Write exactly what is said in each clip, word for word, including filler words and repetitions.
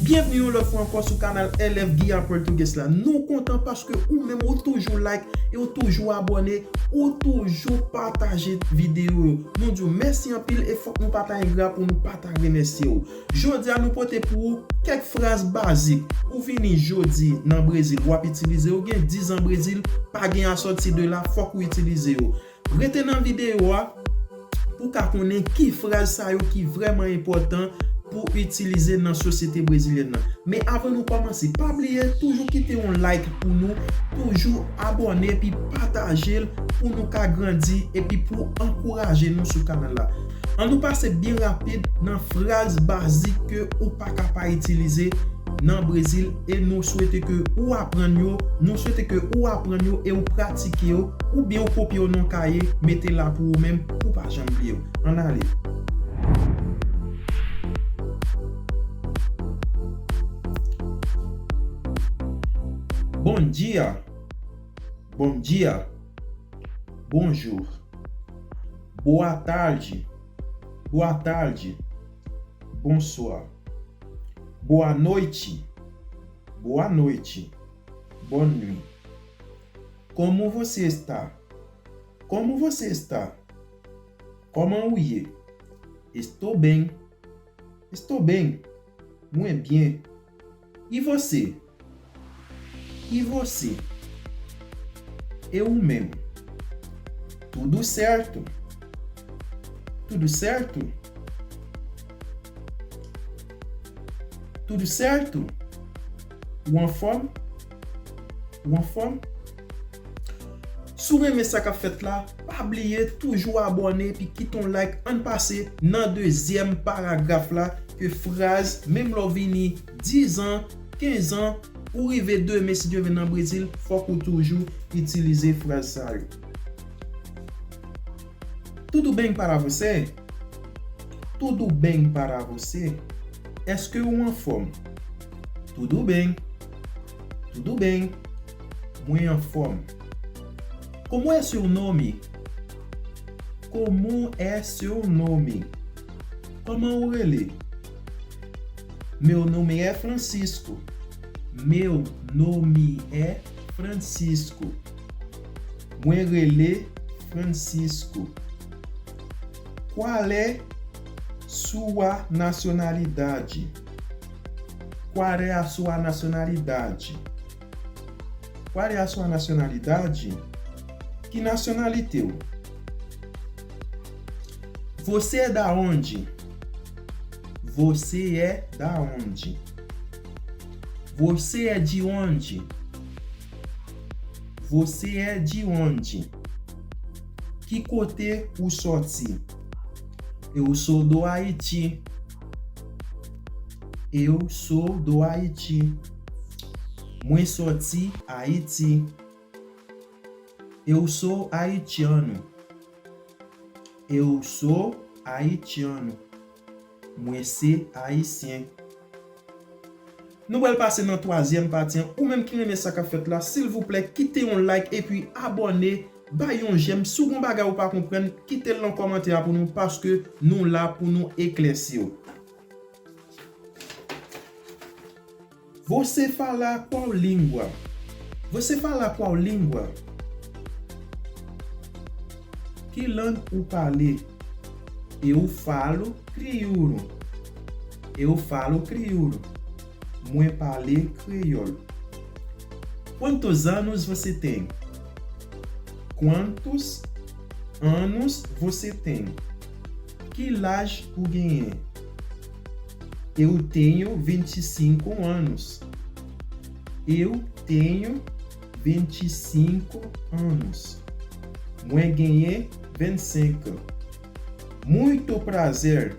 Byenvni yon lòt fwa ankò sou kanal L F Guiya Português la. Nou kontan paske ou menm ou toujou like e ou toujou abòne, ou toujou pataje videyo yo. Nou di w mèsi anpil e fòk nou pa ta engra pou nou pa ta remèsye w. Jodi a nou pote pou ou kèk fraz bazik. Ou vini jodi nan Brezil, w ap itilize yo, gen diz an Brezil, pa gen asòti de la, fòk ou itilize yo. Rete nan videyo a pou w ka konnen ki fraz sa yo ki vrèman enpòtan pou itilize nan sosyete brezilyèn nan. Men avan nou kòmanse, pa bliye toujou kite yon like pou nou, toujou abòne epi pataje l pou nou ka grandi epi pou ankouraje nou sou kanal la. An nou pase byen rapid nan fraz bazik ke ou pa ka pa itilize nan Brezil e nou swete ke ou aprann yo, nou swete ke ou aprann yo e ou pratike yo, oubyen ou kopye yo nan kaye, mete la pou ou menm, pou pa janm bliye yo. Ann ale. Bom dia. Bom dia. Bonjour. Boa tarde. Boa tarde. Bonsoir. Boa noite. Boa noite. Bonne nuit. Como você está? Como você está? Kòman ou ye? Estou bem. Estou bem. Mwen byen. E você? E você? E ou menm? Tudo certo. Tudo certo? Tudo certo? Ou anfòm? Ou anfòm? Si w renmen sa k ap fèt la, pa bliye toujou abòne epi kite yon like. Ann pase nan dezyèm paragraf la ke fraz, menm lè w vini diz an, kenz an, ou rive demen, si Dye vle, nan Brezil, fòk ou toujou itilize fraz sa yo. Tudo bem para você? Tudo bem para você? Èske ou anfòm? Tudo bem. Tudo bem. Mwen anfòm. Como é seu nome? Como é seu nome? Kòman ou rele? Meu nome é Francisco. Meu nome é Francisco. Mwen rele Francisco. Qual é sua nacionalidade? Qual é a sua nacionalidade? Qual é a sua nacionalidade? Ki nasyonalite w? Você é da onde? Você é da onde? Você é de onde? Você é de onde? Ki kote ou sòti? Eu sou do Haiti. Eu sou do Haiti. Mwen sòti Ayiti. Eu sou haitiano. Eu sou haitiano. Mwen se ayisyen. Nou pral pase nan twazyèm pati an. Ou menm ki renmen sa k ap fèt la, silvouplè, kite yon like epi abòne, bay yon jèm. Si w gen yon bagay ou pa konprann, kite l nan kòmantè a pou nou, paske nou la pou nou eklèsi yo. Você fala qual língua? Você fala qual língua? Ki lang ou pale? Eu falo crioulo. Eu falo crioulo. Mwen pale kreyòl. Quantos anos você tem? Quantos anos você tem? Ki laj ou genyen? Eu tenho vinte e cinco anos. Eu tenho vinte e cinco anos. Mwen genyen vennsenk an. Muito prazer.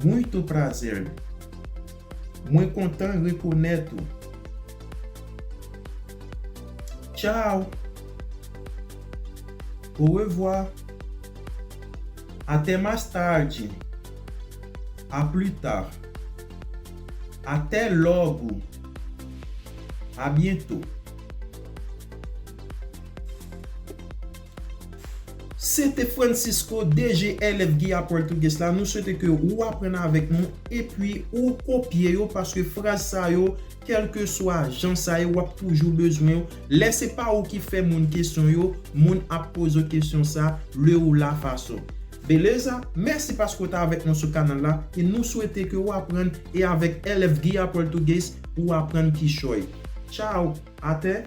Muito prazer. Mwen kontan rekonèt ou. Tchao. Au revoir. Até mais tarde. À plus tard. Até logo. À bientôt. Se te Francisco, D G L F Guia Português la. Nou swete ke ou aprann avèk nou epi ou kopye yo, paske fraz sa yo, kèlkeswa jan sa ye, w ap toujou bezwen yo. Lè se pa ou ki fè moun kesyon yo, moun ap poze w kesyon sa, le ou la fason. Beleza? Mèsi paske w te avèk nou sou kanal la e nou swete ke w aprann e avèk L F Guia Português ou aprann kichòy. Tchao, atè!